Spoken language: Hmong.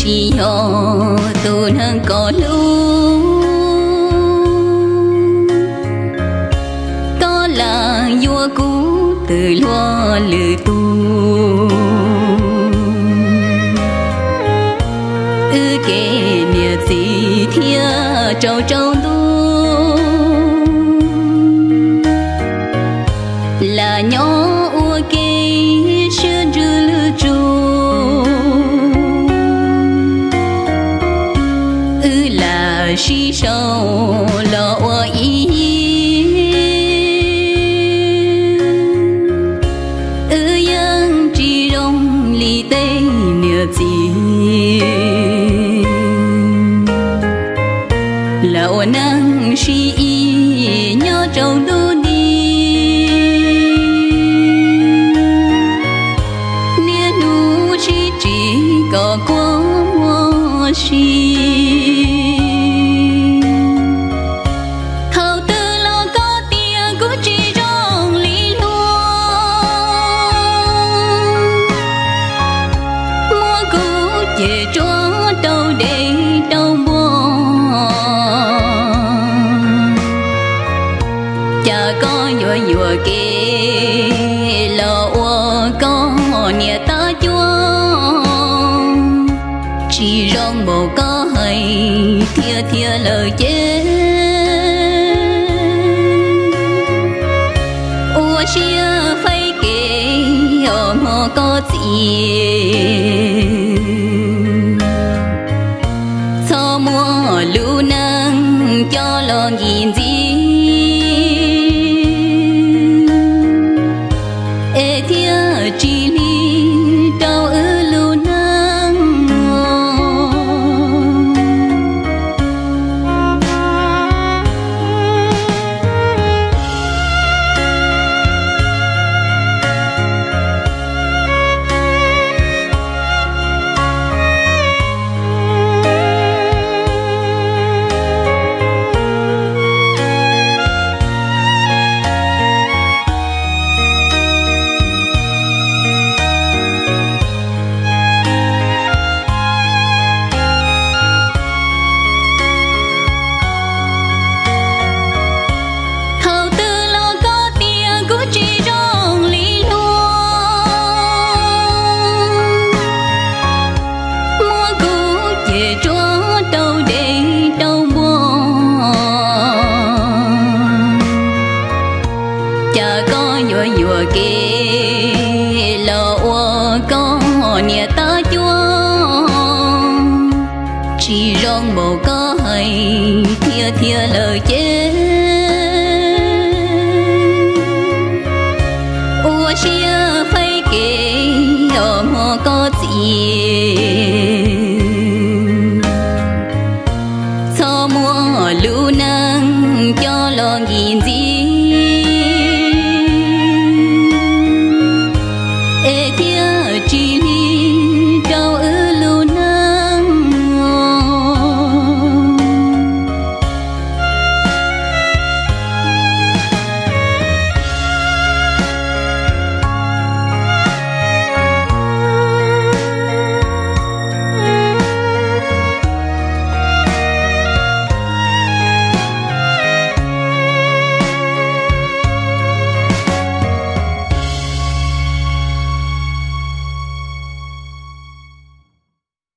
Tsis yog tus neeg koj hlub, koj lam yuav kuv twb luag lwm tus. Wb kev niam txiv thiaj tsaus tsaus ntuj, lam nyob ua ke siab ntsws lwj tsum. Wb lam sib sau los ua ib yig, wb yeej tsis zoo li tej niam txiv. Lam ua neej sib ib nyob rau ntuj nti, niaj hnub sib tsis kom kua muag si. Thaum twg los koj tias kuv tsis zoo li luag, muab kuv cem tsuab rau dev rau npua. Cas koj yuav yuam kev los ua koj niam tab cuab, tsis zoo npaum koj hais thiaj thiaj lawm ces, ua siab faib kev os hmov koj txiv. Txhob muab lub neej coj los nkim ntxiv, es thiaj tsis lig rau wb lub neej. Thaum twg los koj tias kuv tsis zoo li luag, muab kuv cem tsuab rau dev rau npua. Cas koj yuav yuam kev los ua koj niam tab cuab, tsis zoo npaum koj hais thiaj thiaj lawm ces, ua siab faib kev os hmov koj txiv.